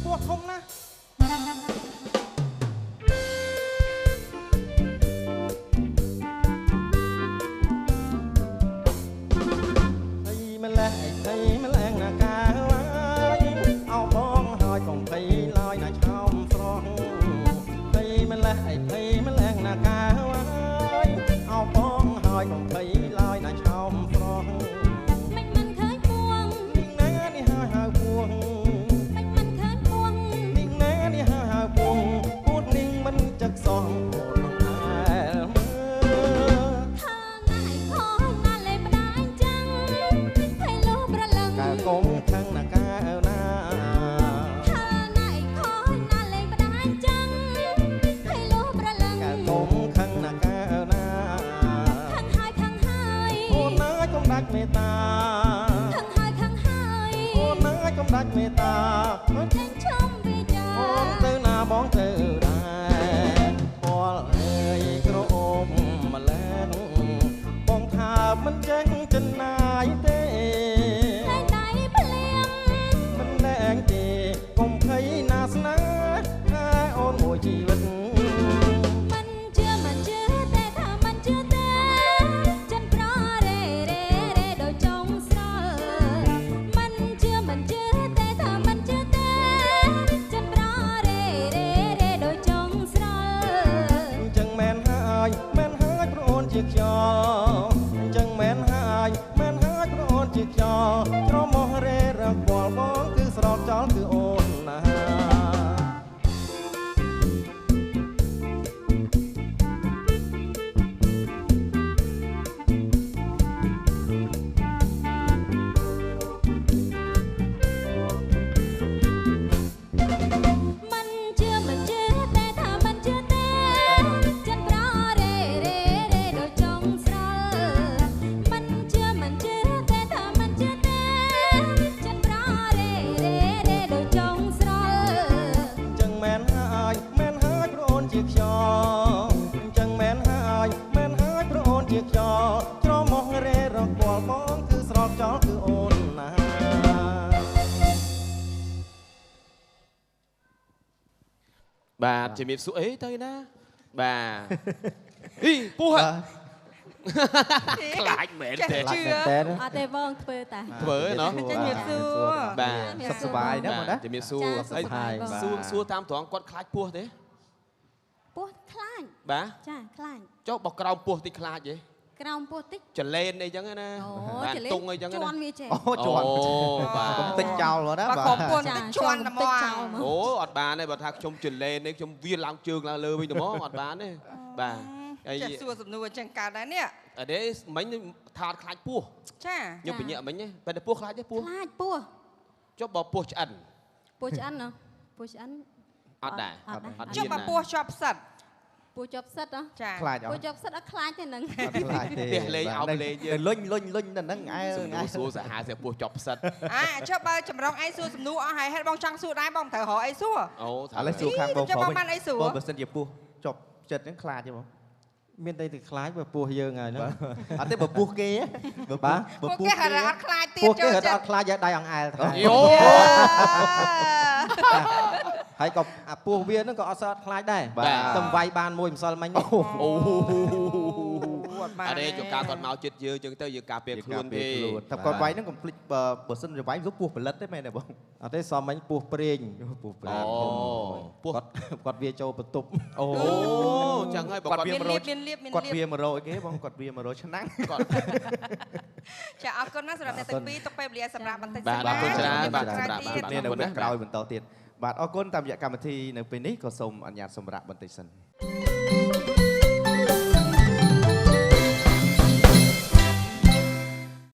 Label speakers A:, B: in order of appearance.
A: ពោះធំណាស់ភ័យម្លេះភ័យម្លេះណាកាយអោបងហើយកុំភ័យឡើយណាឆោមស្រស់ភ័យម្លេះភ័យម្លេះណាកាយអោបងហើយកុំភ័យឡើយណាឆោមស្រស់
B: មិនមិនឃើញពួង
A: នាងណានេះហើយហៅពួង
B: មិនមិនឃើញពួង
A: នាងណានេះហើយហៅពួងពួតនាងមិនចឹកសោះអូនមិនអែលមើល
B: ថាងាយខណាលេបដាញចឹងភ័យលោប្រលឹង
A: កែកុំខឹងណាកែណា
B: ថាណៃខណាលេបដាញចឹងភ័យលោប្រលឹង
A: កែកុំខឹងណាកែណា
B: ខឹងហើយខឹងហើយ
A: អូនណាយកុំដាច់មេត្តា
B: ខឹងហើយខឹងហើយ
A: អូនណាយកុំដាច់មេត្តា
B: ចេញឈំវិចា
A: អូនទៅណាបងទៅដែរពលអើយក្រអូបម្លែងបងថាមិនចេញចំណាយទេ
B: តែដៃភ្លៀង
A: មិនលែងទេកុំភ័យណាស្នាថាអូនមួយជីវិត
B: មិនជឿមិនជឿទេថាមិនជឿទេចិនប្ររេរេរេដូចចុងស្រល់មិនជឿមិនជឿទេថាមិនជឿទេចិនប្ររេរេរេដូចចុងស្រល់
A: អញ្ចឹងមែនហើយមែនហើយព្រោះអូនជាខ្យល់អញ្ចឹងមែនហើយមែនហើយព្រោះអូនជាខ្យល់ច្រមុះរេរកវល់បងគឺស្រោតចោលគឺអូនណា
B: មិនជឿមិនជឿទេថាមិនជឿទេចិនប្ររេរេរេដូចចុងស្រល់មិនជឿមិនជឿទេថាមិនជឿទេចិនប្ររេរេរេដូចចុងស្រល់
A: អញ្ចឹងមែនហើយមែនហើយព្រោះអូនជាខ្យល់អញ្ចឹងមែនហើយមែនហើយព្រោះអូនជាខ្យល់ច្រមុះរេរកវល់បងគឺស្រោតចោលគឺអូនណា
C: បាទជំរាបសួរអីទៅណាបាទអីពោះហ่ะខ្លាចមែនទេ
D: ចេះជឿ
A: មែនតើ
B: អត់ទេបងធ្វើតា
C: ធ្វើណោះ
D: ចេះជំរាបសួរ
C: បាទ
E: សុខសប្បាយណាបងណា
C: ជំរាបសួរ
B: ចាសុខសប្បាយបង
C: សួរសួរតាមត្រង់គាត់ខ្លាចពោះទេ
B: ពោះខ្លាច
C: បាទ
B: ចាខ្លាច
C: ចុះបើក្រោមពោះតិចខ្លាចទេ
B: ក្រោមពោះតិច
C: ចលែនអីចឹងណា
B: អូ
C: បាទ
B: ចលេ
C: តុងអីចឹង
B: ជ
C: ណា
B: ន់វាចេះ
E: អូជន់
C: អូបាទ
E: កុំតិចចោលបងណា
D: បើ
E: បាទ
D: ខំពួនតិចជន់តែ
B: តិច
D: មក
B: ចោលមក
C: អូអត់បានទេបើថាខ្ញុំចលែននេះខ្ញុំវាឡើងជើងឡើងលើវិញទៅហ្មងអត់បានទេបាទហើយ
D: ចេះសួរសំណួរអញ្ចឹងកើតដែរនេះ
C: អត់ទេមិញថាអត់ខ្លាចពោះ
D: ចា
C: ខ្ញុំពញាក់មិញទេតែពោះខ្លាចទេពោះ
B: ខ្លាចពោះ
C: ចុះបើពោះឆ្អិន
B: ពោះឆ្អិនណោះពោះឆ្អិន
C: អត់ដែរ
B: អត់ដែរ
C: អត់
D: ចុះបើពោះជាប់ផ្សិត
B: ពោះជាប់សិតហ៎
D: ចា
E: ខ្លាចអត់
B: ពោះជាប់សិតអត់ខ្លាចទេហ្នឹង
E: អត់ខ្លាចទេ
C: ផ្ទះលេងអោបលេងយើង
E: លុញលុញលុញដល់ហ្នឹងអែ
C: សំណួរសួរសាហាវស្រាប់ពោះជាប់ផ្សិត
D: អាចុះបើចម្រុងឯងសួរសំណួរអស់ហើយហេតុបងចង់សួរដែរបងមិនត្រូវរកអីសួរ
C: អូ
E: ឥឡូវសួរខាងបង
D: ចុះបងបានអីសួរ
E: បងបើសិនជាពោះជាប់ចិត្តហ្នឹងខ្លាចទេបង
A: មានតែទៅខ្លាចបើពោះយើងហើយហ្នឹង
E: អត់ទេបើពោះគេបើ
A: បាទ
E: បើ
D: ពួកគេហៅថាអត់ខ្លាចទៀត
A: ពោះគេ
D: ចូលចិត្ត
A: រត់អត់ខ្លាចយកដៃអង្អែលថែ
C: យោ
A: ហើយក៏អាពោះវាហ្នឹងក៏អត់សើអត់ខ្លាចដែរ
C: បាទ
A: តែវាយបានមួយម្សិលមិញនេះ
C: អូ
D: អត់បាន
C: អរេចកាគាត់មកចិត្តយើងចឹងទៅយើងការពារខ្លួនទេ
E: តែគាត់វាយហ្នឹងកុំភ្លេចបើបើសិនជាវាយវាពោះផលិតទេមែនទេបង
A: អត់ទេសមមិញពោះព្រេង
E: ពោះផលិ
C: អូ
E: ត
C: ពោះ
A: គាត់គាត់វាចូលបន្ទប់
E: អូ
C: អូចឹងហើយបើគាត់
D: មានលៀបមានលៀបមាន
E: គាត់
D: លៀប
E: វា100គេបងគាត់វា100ឆ្នាំ
C: គាត់
D: ចាអរគុណណាស់សម្រាប់អ្នកទាំងពីរទុកពេលវេលាសម្រាប់បន្តិច
C: បាទអរគុណច្រើនបាទ
D: ក្រោយទៀត
E: នេះនៅវគ្គក្រោយបន្តទៀតបាទអរគុណតាមរយៈកម្មវិធីនៅពេលនេះក៏សូមអនុញ្ញាតសម្រាប់បន្តិចសិន។